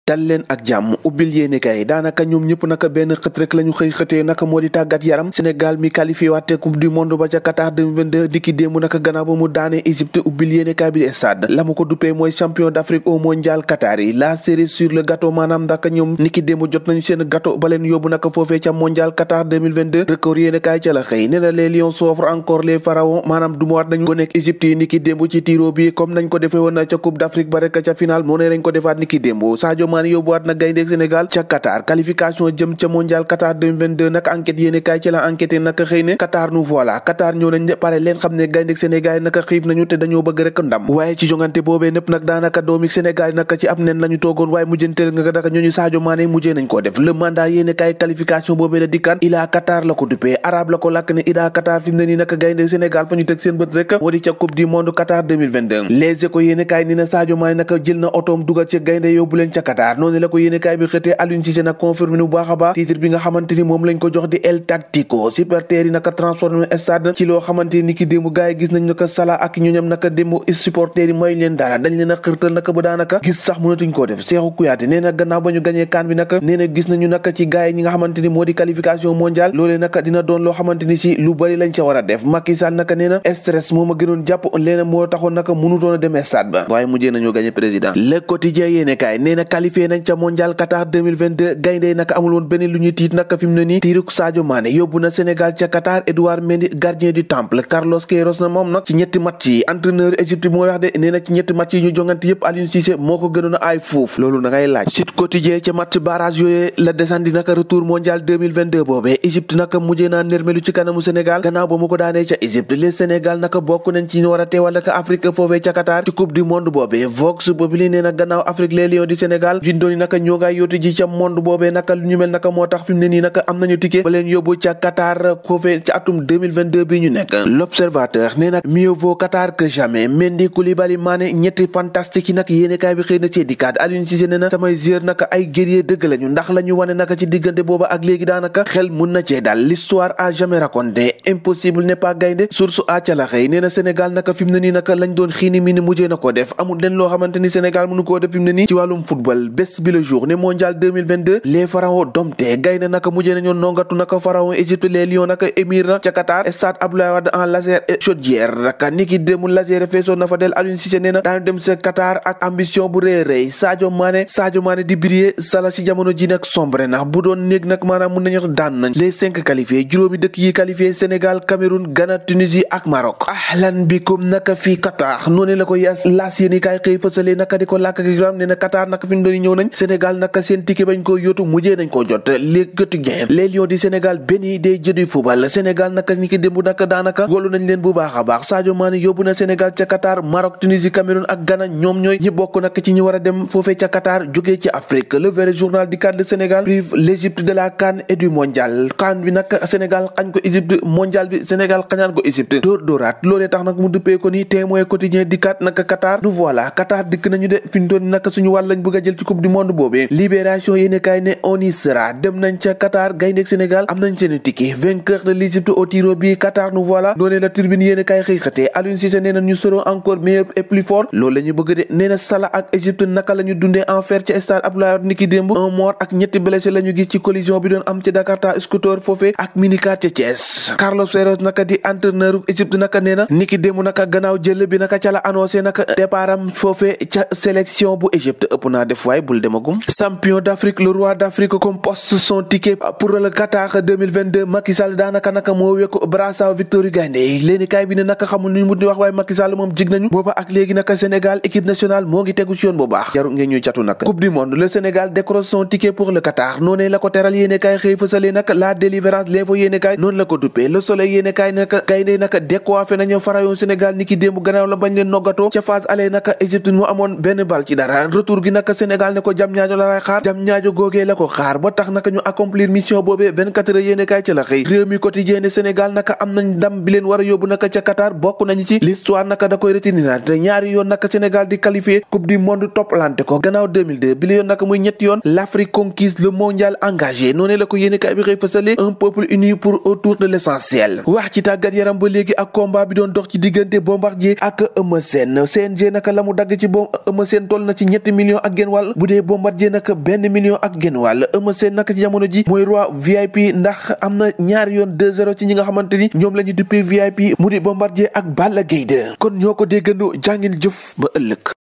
dal leen ak jàmm ubbil yéenekaay daanaka ñoom ñëpp naka benn xët rek la ñu xëyee naka moo di tàggat yaram Sénégal mi qualifié waate coupe du monde ba ca Qatar 2022 dikki démb naka gannaaw ba mu daane Égypte ubbil yéenekaay bi di Stades la mu ko duppee mooy champion d'Afrique au mondial Qatar yi la cerise sur le gâteau maanaam ndaka ñoom niki démb jot nañu seen gâteau ba leen yóbbu naka foofee ca mondial Qatar 2022 record yéenekaay ca la xëy nee na les lions s'offrent encore les pharaons maanaam dumuwaat nañu ko nekk Égypte yi niki démb ci tiro bi comme nañ ko defee woon ca coupe d'Afrique ba rek ca final moo ne lañ ko defaat niki démb Sadio Mané yóbbuwaat na gaynde Sénégal ca Qatar qualification jëm ca mondial Qatar 2022 nag enquête yéene kaay ci la enquête naka xëy ne Qatar nous voilà Qatar ñëw nañ pare leen xam ne gaynde Sénégal naka xiif nañu te dañoo bëgg rek ndam waaye ci jongante boobee nëpp nag daanaka doomi Sénégal naka ci ab nen lañu toogoon waaye mujjanteel nga daka ñooñu Sadio Mané mujjee nañ koo def le mandat yéene kaay qualification boobee la dikkaan ila Qatar la ko duppee arabe la ko làkk ne ila Qatar fi mu ne nii naka gaynde Sénégal fa ñu teg seen bët rek moo di ca coupe du monde Qatar 2022 les échos yéene kaay ni na Sadio Mané naka jël na otoom dugal ci gaynde yóbbu leen ca Qatar noonu la ko yéenekaay bi xëtee Aliou Cissé nag confirmé nu bu baax a baax titre bi nga xamante ni moom lañ ko jox di El Tactico supporters yi naka transformé stade ci loo xamante ni ki démb gars yi gis nañ naka Salah ak ñooñam naka démb supporters yi mooy leen dara dañ leen a xërtal naka ba daanaka gis sax mënatuñ koo def Cheikhou Kouyaté nee na gannaaw ba ñu gañee CAN bi naka nee na gis nañu naka ci gars yi ñi nga xamante ni moo di qualification mondiale loolee naka dina doon loo xamante ni si lu bari lañ ca war a def Macky Sall naka nee na stress moo ma gënoon jàpp leena moo taxoon naka mënutoon a demee stade ba waaye mujjee nañoo gañe président Le Quotidien yéenekaay nee na qualifié nañ ca mondial Qatar 2022 gaynde naka amul woon benn lu ñuy tiit naka fi mu ne nii tiiruk Sadio Mané yóbbu na Sénégal ca Qatar Edouard Mendy gardien du temple Carlos Queiroz na moom nag ci ñetti match yi entraîneur Égypte mooy wax de nee na ci ñetti match yi ñu jongante yëpp Aliou Cissé moo ko gënoon a aay fuuf loolu da ngay laaj Sud Quotidien ca match barrage yooyee la descendi naka retour mondial 2022 boobee Égypte naka mujjee naa nermelu ci kanamu Sénégal gannaaw ba mu ko daanee ca Égypte les Sénégal naka bokk nañ ci ñu war a teewal naka Afrique foofee ca Qatar ci coupe du monde boobee Vox Populi nee na gannaaw Afrique les lions du Sénégal jundooni naka ñoo ngaay yóotu ji ca monde boobee naka lu ñu mel naka moo tax fi mu ne nii naka am nañu ticket ba leen yóbbu ca Qatar foofee ci atum 2022 bi ñu nekk l'observateur nee na mieux vaut Qatar que jamais Mendy Koulibaly Mané ñetti fantastique yi nag yéenekaay bi xëy na ci dikkaat Aliou Cissé nee na samay joueurs naka ay guerrier dëgg lañu ndax la ñu wane naka ci diggante booba ak léegi daanaka xel mun na cee daal l'histoire a jamais raconté impossible n'est pas gaynde source a ca la xëy nee na Sénégal naka fi mu ne nii naka lañ doon xiini mi ni mujjee na ko def amul leen loo xamante ni Sénégal mënu koo def fi mu ne nii ci wàllum football bés bi le jour ne mondial 2022 les pharaons dompte gaynde naka mujjee nañoo nongatu naka pharaon Égypte les lions naka émir na ca Qatar stade Abdoulaye Wade en laser et chaudière naka niki démb laser feesoon na fa del Aliou Cissé nee na daañu dem sa Qatar ak ambition bu rëy rëy Sadio Mané di briller Salah ci jamono ji nag sombre na bu doon néeg nag maanaam mun nañu daan nañ les 5 qualifiés juróomi dëkk yi qualifié Sénégal Cameroun Ghana Tunisie ak Maroc ahlan bikum naka fii Qatar noonu la ko laas yéeni kaay xëy fësale naka di ko làkk gi ram ne na Qatar naka fi mu doon ñëw nañ Sénégal naka seen ticket bañ ko yóotu mujjee nañ ko jot les quotidiens les lions du Sénégal béni des jeux du football Sénégal naka ñi ki démb naka daanaka wolu nañ leen bu baax a baax Sadio Mané yóbbu na Sénégal ca Qatar Maroc Tunisie Cameroun ak Ghana ñoom ñooy ñi bokk nag ci ñi war a dem foofee ca Qatar jógee ci Afrique le vrai journal du cadre de Sénégal prive l'Égypte de la CAN et du mondial CAN bi nag Sénégal xañ ko Égypte mondial bi Sénégal xañaan ko Égypte dóoraat loolee tax nag mu duppee ko ni témoin quotidien dikkaat naka Qatar nous voilà Qatar dikk nañu de fi ñu doon naka suñu wàll lañ bëgg a jël ci coupe du monde boobee libération yéene kaay ne on y sera dem nañ ca Qatar gaynde Sénégal am nañ seen ticket vainqueur de l'Égypte au tir au but Qatar nous voilà noonee la tribune yéene kaay xëy xëtee Aliou Cissé nee na ñu serons encore meilleurs et plus forts loolu la ñu bëgg de nee na Salah ak Égypte naka la ñu dundee enfer ca stade Abdoulaye Wade niki démb un mort ak ñetti blessé la ñu gis ci collision bi doon am ci Jakarta scooter foofee ak minicar ca Thiès Carlos Queiroz naka di entraîneur Égypte naka nee na niki démb naka gannaaw jël bi naka ca la annoncé naka départam foofee ca sélection bu Égypte ëpp naa def waaye bul demagum champion d'Afrique le roi d'Afrique compose son ticket pour le Qatar 2022 Macky Sall daanaka naka moo wekku brassard victoire gaynde léeni kaay bi ne naka xamul nu ñu mut ni wax waaye Macky Sall moom jig nañu booba ak léegi naka Sénégal équipe nationale moo ngi tegu ci yoon bu baax jaru ngeen ñuy catu naka coupe du monde le Sénégal décroche son ticket pour le Qatar noonee la ko teral yéene kaay xëy fësale naka la délivrance l'info yéene kaay noonu la ko duppee le soleil yéene kaay naka gaynde naka décoiffé nañu pharaon Sénégal niki démb gannaaw la bañ leen noggatoo ca phase aller naka Égypte mu amoon benn bal ci dara retour gi naka Sénégal ne ko jam ñaajo la lay xaar jam ñaajo googee la ko xaar ba tax naka ñu accomplir mission boobee 24 heures yéene kaay ca la xëy réew mi quotidien ne Sénégal naka am nañ ndam bi leen war a yóbbu naka ca Qatar bokk nañu ci l'histoire naka da koy retenir te ñaari yoon naka Sénégal di qualifié coupe du monde toppalante ko gannaaw 2002 bi la yoon naka muy ñetti yoon l'Afrique conquise le mondial engagé noonu la ko yéene kaay bi xëy fësale un peuple uni pour autour de l'essentiel wax ci tàggat yaram ba léegi ak combat bi doon dox ci diggante Bombardier ak Eumeu Sène CNG naka la mu dagg ci Eumeu Sène toll na ci 7 millions ak genn wàll bu dee Bombardier nag 1 million ak genn wàll. Eumeu Sène nag ci jamono ji mooy roi VIP ndax am na ñaari yoon 2-0 ci ñi nga xamante ni ñoom la ñu duppee VIP mu di Bombardier ak Balla Gaye 2 kon ñoo ko déggandoo jàngin jëf ba ëllëg.